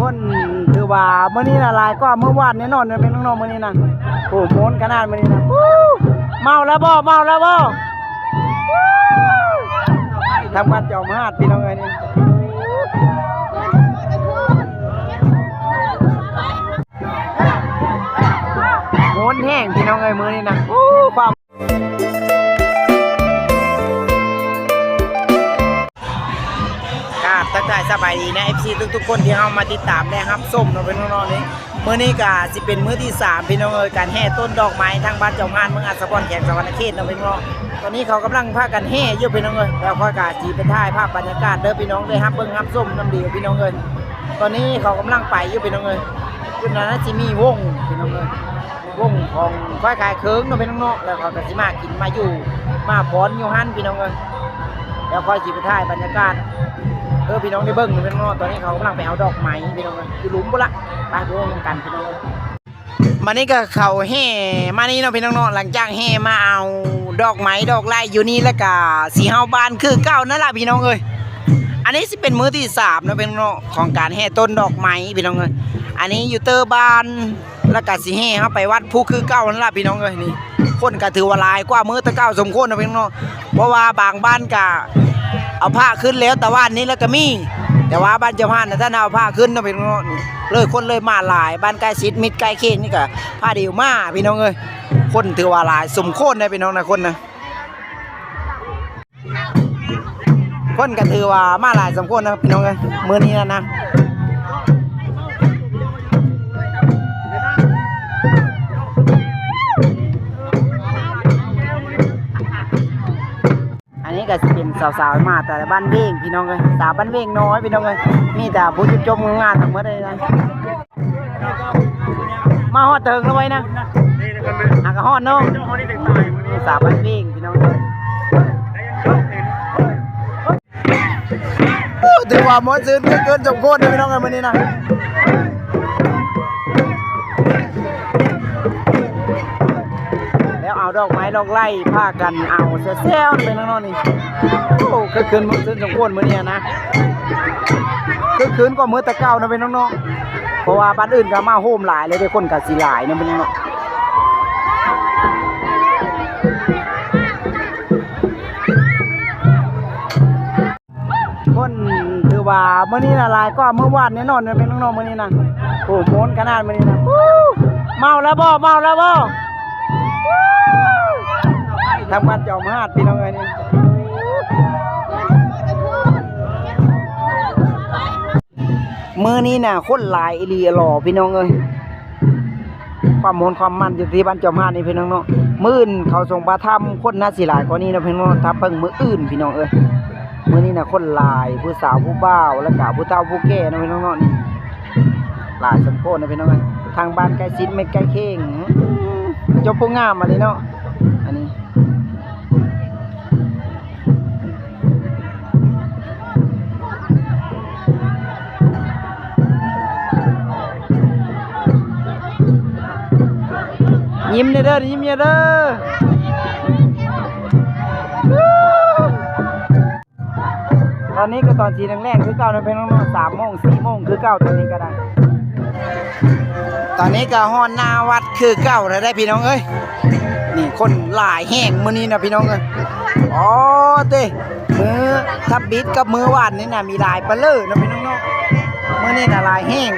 ຄົນຖືວ່າມື້ນີ້ນະຫຼາຍກວ່າມື້ວານແນ່ນອນເນາະພີ່ນ້ອງເນາະ ມື້ນີ້ນະ. ໂອ້ ມ່ວນຂະໜາດມື້ນີ້ນະ. ເມົາແລ້ວບໍ່? ເມົາແລ້ວບໍ່? ທາງບ້ານຈອມຫາດພີ່ນ້ອງເອີຍນີ້ ມ່ວນແຮງພີ່ນ້ອງເອີຍ ມື້ນີ້ນະ. ໂອ້ ຄວາມ ກາບທັກທາຍສະບາຍດີນະ ເອັຟຊີ ທຸກໆຄົນທີ່ເຮົາມາຕິດຕາມ ແລະ ຮັບຊົມເນາະພີ່ນ້ອງເນາະ. ນີ້ ມື້ນີ້ກະຊິເປັນມື້ທີສາມພີ່ນ້ອງເອີຍ ການແຫ່ຕົ້ນດອກໄມ້ທາງບ້ານຈອມຫາດ ເມືອງອາດສະພອນ ແຂວງສະຫວັນນະເຂດເນາະພີ່ນ້ອງເນາະ. ຕອນນີ້ເຂົາກຳລັງພາກັນແຫ່ຢູ່ພີ່ນ້ອງເອີຍ ແລ້ວຂ້ອຍກະຊິໄປຖ່າຍພາບບັນຍາກາດເດີພີ່ນ້ອງ ໄດ້ຮັບເບິ່ງຮັບຊົມນຳເດີພີ່ນ້ອງເອີຍ. ຕອນນີ້ເຂົາກຳລັງໄປຢູ່ພີ່ນ້ອງເອີຍ ຈຸດນັ້ນຊິມີວົງພີ່ນ້ອງເອີຍ ວົງຂອງຄວາຍຂາຍເຄື່ອງເນາະພີ່ນ້ອງເນາະ ແລ້ວເຂົາກະຊິມາກິນມາຢູ່ມາຜ່ອນຢູ່ຫັ້ນພີ່ນ້ອງເອີຍ. ແລ້ວຂ້ອຍຊິໄປຖ່າຍບັນຍາກາດ ເອີ ພີ່ນ້ອງໄດ້ເບິ່ງເນາະພີ່ນ້ອງເນາະ. ຕອນນີ້ເຂົາກຳລັງໄປເອົາດອກໄມ້ພີ່ນ້ອງເອີຍ ຢູ່ລຸ່ມພຸ້ນລະ ໄປເບິ່ງນຳກັນພີ່ນ້ອງເອີຍ. ມານີ້ກະເຂົາແຫ່ມານີ້ເນາະພີ່ນ້ອງເນາະ ຫຼັງຈາກແຫ່ມາເອົາດອກໄມ້ດອກໄລ້ຢູ່ນີ້ ແລ້ວກະຊິເຮົາບ້ານຄືເກົ່ານັ້ນລະພີ່ນ້ອງເອີຍ. ອັນນີ້ຊິເປັນມື້ທີສາມເນາະພີ່ນ້ອງເນາະ ຂອງການແຫ່ຕົ້ນດອກໄມ້ພີ່ນ້ອງເອີຍ. ອັນນີ້ຢູ່ເຕີບ້ານ ແລ້ວກະຊິແຫ່ເຮົາໄປວັດພູຄືເກົ່າຫັ້ນລະພີ່ນ້ອງເອີຍ. ນີ້ ຄົນກະຖືວ່າຫຼາຍກວ່າມື້ແຕ່ເກົ່າສົມຄວນເນາະພີ່ນ້ອງເນາະ ເພາະວ່າບາງບ້ານກະເອົາພະຂຶ້ນແລ້ວ ຕາວານນີ້ແລ້ວກະມີ ແຕ່ວ່າບ້ານເຈົ້າພານນະ ທ່ານເອົາພະຂຶ້ນເນາະພີ່ນ້ອງເນາະ. ນີ້ ເລີຍຄົນເລີຍມາຫຼາຍ ບ້ານໃກ້ຊິດມິດໃກ້ເຄງນີ້ກະພາດຽວມາພີ່ນ້ອງເອີຍ. ຄົນຖືວ່າຫຼາຍສົມຄວນເດ້ພີ່ນ້ອງນະ ຄົນນະ. ຄົນກະຖືວ່າມາຫຼາຍສົມຄວນນະພີ່ນ້ອງເອີຍ ມື້ນີ້ນະ. ອັນນີ້ກະຊິເປັນສາວໆ ມາແຕ່ບ້ານເວງພີ່ນ້ອງເອີຍ ສາວບ້ານເວງນ້ອຍພີ່ນ້ອງເອີຍ. ມີແຕ່ຜູ້ຈົບໆ ງາມໆ ທັງໝົດເລີຍນະ. ມາຮອດເຖິງແລ້ວໄວນະ ຫາກະຮອດເນາະ ສາວບ້ານເວງພີ່ນ້ອງ. ໂອ້ ຖືວ່າມ່ວນຊື່ນຄຶກຄື້ນສົມຄວນເດີພີ່ນ້ອງເອີຍ ມື້ນີ້ນະ. ແລ້ວເອົາດອກໄມ້ດອກໄລ້ພາກັນເອົາແຊວໆ ພີ່ນ້ອງເນາະນີ້. ໂອ້ ຄຶກຄື້ນມ່ວນຊື່ນສົມຄວນມື້ນີ້ນະ ຄຶກຄື້ນກວ່າມື້ແຕ່ເກົ່ານະພີ່ນ້ອງເນາະ. ເພາະວ່າບ້ານອື່ນກະມາໂຮມຫຼາຍເລີຍເດ້ ຄົນກະຊິຫຼາຍນະພີ່ນ້ອງເນາະ. ຄົນຖືວ່າມື້ນີ້ນະຫຼາຍກວ່າມື້ວານແນ່ນອນເນາະພີ່ນ້ອງເນາະ ມື້ນີ້ນະ. ໂອ້ ມ່ວນຂະໜາດມື້ນີ້ນະ. ເມົາແລ້ວບໍ່? ເມົາແລ້ວບໍ່? ທາງບ້ານຈອມຫາດພີ່ນ້ອງເອີຍນີ້. ມື້ນີ້ນະຄົນຫຼາຍອີ່ຫຼີຫຼໍພີ່ນ້ອງເອີຍ. ຄວາມມ່ວນຄວາມມັນຢູ່ທີ່ບ້ານຈອມຫາດນີ້ພີ່ນ້ອງເນາະ. ມື້ອື່ນເຂົາສົງປາທຳ ຄົນໜ້າຊິຫຼາຍກວ່ານີ້ເນາະພີ່ນ້ອງເນາະ. ຖ້າເບິ່ງມື້ອື່ນພີ່ນ້ອງເອີຍ. ມື້ນີ້ນະຄົນຫຼາຍ ຜູ້ສາວຜູ້ບ່າວ ແລ້ວກະຜູ້ເຖົ້າຜູ້ແກ່ເນາະພີ່ນ້ອງເນາະ. ນີ້ຫຼາຍສົມຄວນນະພີ່ນ້ອງເອີຍ. ທາງບ້ານໃກ້ຊິດມິດໃກ້ເຄງ ຈົບຜູ້ງາມອັນນີ້ເນາະ ອັນນີ້. ຍິ້ມແດ່ເດີ ຍິ້ມແດ່ເດີ. ຕອນນີ້ກະຕອນສີແລງໆ ຄືເກົ່ານະພີ່ນ້ອງເນາະ ສາມໂມງ ສີ່ໂມງ ຄືເກົ່າ ຕອນນີ້ກະໄດ້. ຕອນນີ້ກະຮອດໜ້າວັດຄືເກົ່າແລ້ວເດ້ພີ່ນ້ອງເອີຍ. ນີ້ຄົນຫຼາຍແຮງມື້ນີ້ນະພີ່ນ້ອງເອີຍ. ອໍ ເຕ ມື້ທຳອິດກັບມື້ວານນີ້ນະ ມີຫຼາຍປະເລີເນາະພີ່ນ້ອງເນາະ. ມື້ນີ້ນະຫຼາຍແຮງ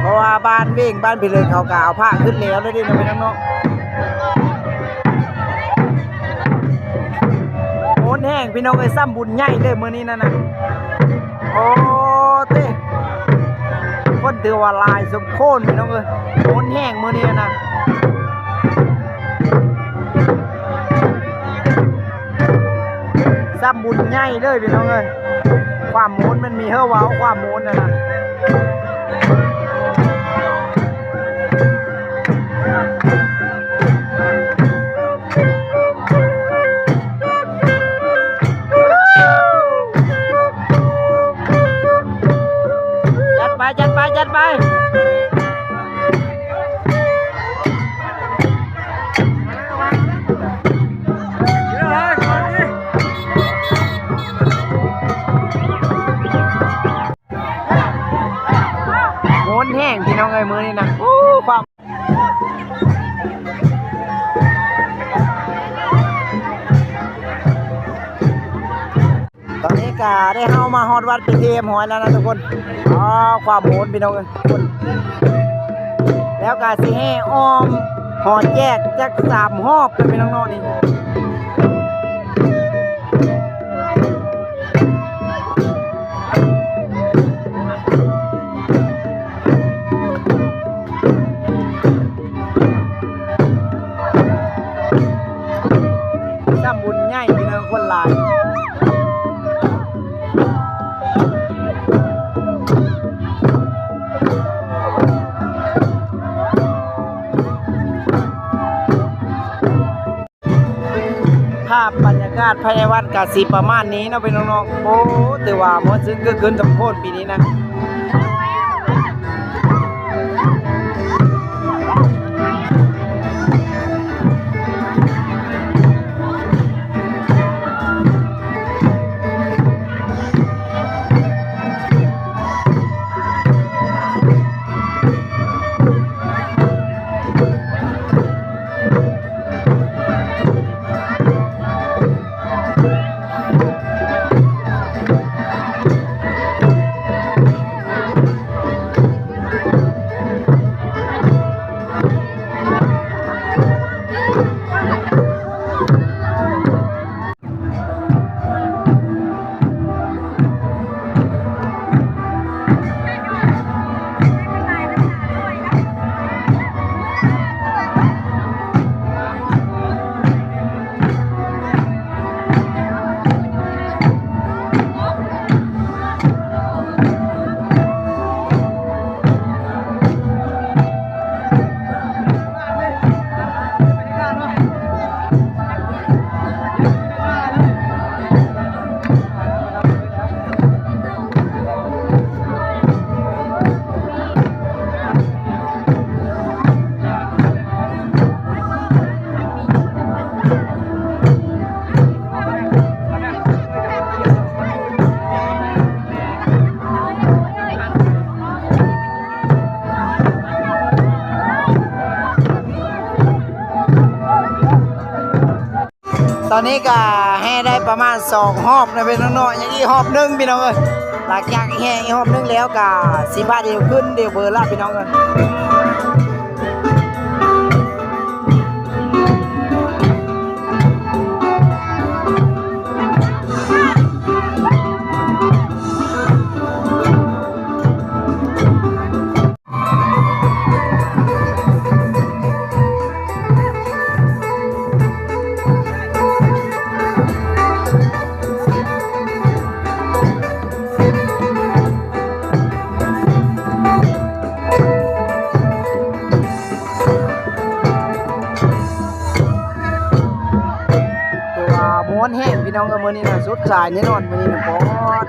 ເພາະວ່າບ້ານເວງ ບ້ານພີເລີນ ເຂົາກະເອົາພະຂຶ້ນແລ້ວເດ້ເນາະພີ່ນ້ອງເນາະ. ໂຫດແຮງພີ່ນ້ອງເອີຍ ຊ້ຳບຸນໃຫຍ່ເລີຍມື້ນີ້ນັ້ນນະ. ໂອ້ເຕ ຄົນຖືວ່າຫຼາຍສົມຄວນພີ່ນ້ອງເອີຍ ໂຫດແຮງມື້ນີ້ນະ. ຊ້ຳບຸນໃຫຍ່ເລີຍພີ່ນ້ອງເອີຍ. ຄວາມໂຫດມັນມີເຮີເວົ້າ ຄວາມໂຫດຫັ້ນນະ. ຈັດໄປ ຈັດໄປ ຈັດໄປ. ເ ງພີ່ນ້ອງເອີຍ ມື້ນີ້ນະ ໂອ້ ຄວາມ ຕອນນີ້ກະໄດ້ເຮົາມາຮອດວັດເປັນທີ່ຮຽບຮ້ອຍແລ້ວນະທຸກຄົນ. ອໍ ຄວາມໂຫດພີ່ນ້ອງເອີຍ ແລ້ວກະຊິແຫ່ອ້ອມຫໍແຈກຈັກສາມຮອບເດີພີ່ນ້ອງເນາະນີ້. ທຳບຸນໃຫຍ່ພີ່ນ້ອງ ຄົນຫຼາຍ. ພາບບັນຍາກາດພາຍໃນວັດກະຊິປະມານນີ້ເນາະພີ່ນ້ອງເນາະ. ໂອ້ ຖືວ່າມ່ວນຊື່ນຄຶກຄື້ນສົມໂພນປີນີ້ນະ. ຕອນນີ້ກະແຫ່ໄດ້ປະມານສອງຮອບນະພີ່ນ້ອງເນາະ, ຍັງອີກຮອບໜຶ່ງພີ່ນ້ອງເອີຍ. ຫຼັງຈາກແຫ່ອີກຮອບໜຶ່ງແລ້ວກະຊິພາດຽວຂຶ້ນດຽວເບີລະພີ່ນ້ອງເອີຍ. ຖືວ່າມ່ວນແຮງພີ່ນ້ອງເອີຍ ມື້ນີ້ນະ ສຸດສາຍແນ່ນອນມື້ນີ້ນະ. ປອດ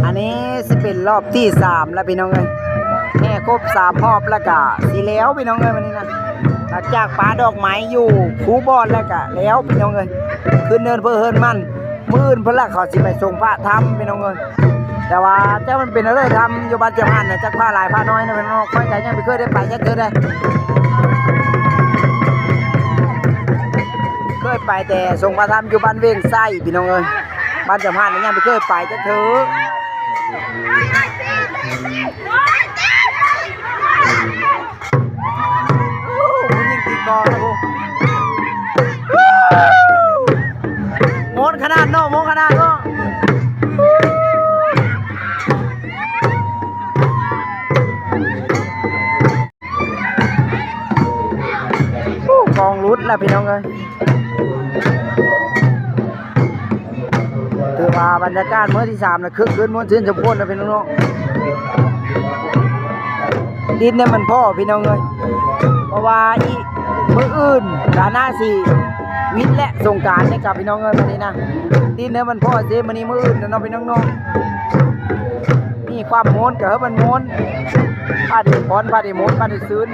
ອັນນີ້ຊິເປັນຮອບທີສາມແລ້ວພີ່ນ້ອງເອີຍ, ແຫ່ຄົບສາມຮອບແລ້ວກະຊິແລ້ວພີ່ນ້ອງເອີຍ ມື້ນີ້ນະ. ຫຼັງຈາກປາດອກໄມ້ຢູ່ຄູບອນແລ້ວກະແລ້ວພີ່ນ້ອງເອີຍ, ຂຶ້ນເນີນເພິ່ນເຮືອນມັນ. ມື້ອື່ນເພິ່ນລະເຂົາຊິໄປສົງພະທຳພີ່ນ້ອງເອີຍ. ແຕ່ວ່າຈັກມັນເປັນແນວໃດທຳຢູ່ບ້ານຈຳຫັນນະ, ຈັກພະຫຼາຍພະນ້ອຍນະພີ່ນ້ອງ. ຂ້ອຍກະຍັງບໍ່ເຄີຍໄດ້ໄປຈັກເທື່ອເດ້, ເຄີຍໄປແຕ່ສົງພະທຳຢູ່ບ້ານເວງໄຊພີ່ນ້ອງເອີຍ. ບ້ານຈຳຫັນນະຍັງບໍ່ເຄີຍໄປຈັກເທື່ອ. ໂອ້ ຜູ້ຍິງຕີກອງນະ ໂອ້ ມ່ວນຂະໜາດເນາະ ມ່ວນຂະໜາດເນາະ. ໂອ້ ກອງຫຼຸດລະພີ່ນ້ອງເອີຍ. ຖືວ່າບັນຍາກາດມື້ທີສາມນະ ຄຶກຄື້ນມ່ວນຊື່ນສົມຄວນນະພີ່ນ້ອງເນາະ. ດິນໃຫ້ມັນພໍພີ່ນ້ອງເອີຍ ເພາະວ່າອີກມື້ອື່ນກະໜ້າຊິວິນແຫຼະ ສົງການນີ້ກະພີ່ນ້ອງເອີຍ ມື້ນີ້ນະ ດິນໃຫ້ມັນພໍຊິ ມື້ນີ້ມື້ອື່ນແລ້ວເນາະພີ່ນ້ອງເນາະ. ມີຄວາມໂມນກະໃຫ້ມັນໂມນ ພັດໃຫ້ຜ່ອນ ພັດໃຫ້ໂມນ ພັດໃຫ້ຊື່ນ.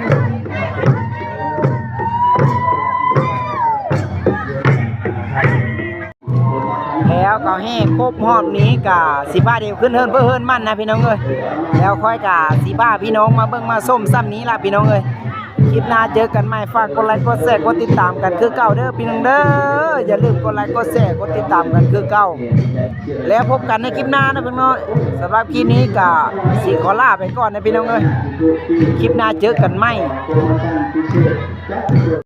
ແລ້ວກໍແຫ່ຄົບຮອບນີ້ກະຊິພາດຽວຂຶ້ນເຮືອນເພິ່ນເຮືອນມັນນະພີ່ນ້ອງເອີຍ. ແລ້ວຂ້ອຍກະຊິພາພີ່ນ້ອງມາເບິ່ງມາຊົມຊ່ຳນີ້ລະພີ່ນ້ອງເອີຍ. ຄລິບໜ້າເຈີກັນໃໝ່ ຝາກກົດໄລກ໌ ກົດແຊ ກົດຕິດຕາມກັນຄືເກົ່າເດີພີ່ນ້ອງເດີ. ຢ່າລືມກົດໄລກ໌ ກົດແຊ ກົດຕິດຕາມກັນຄືເກົ່າ. ແລ້ວພົບກັນໃນຄລິບໜ້ານະພີ່ນ້ອງ. ສຳລັບຄລິບນີ້ກະຊິຂໍລາໄປກ່ອນນະພີ່ນ້ອງເອີຍ. ຄລິບໜ້າເຈີກັນໃໝ່.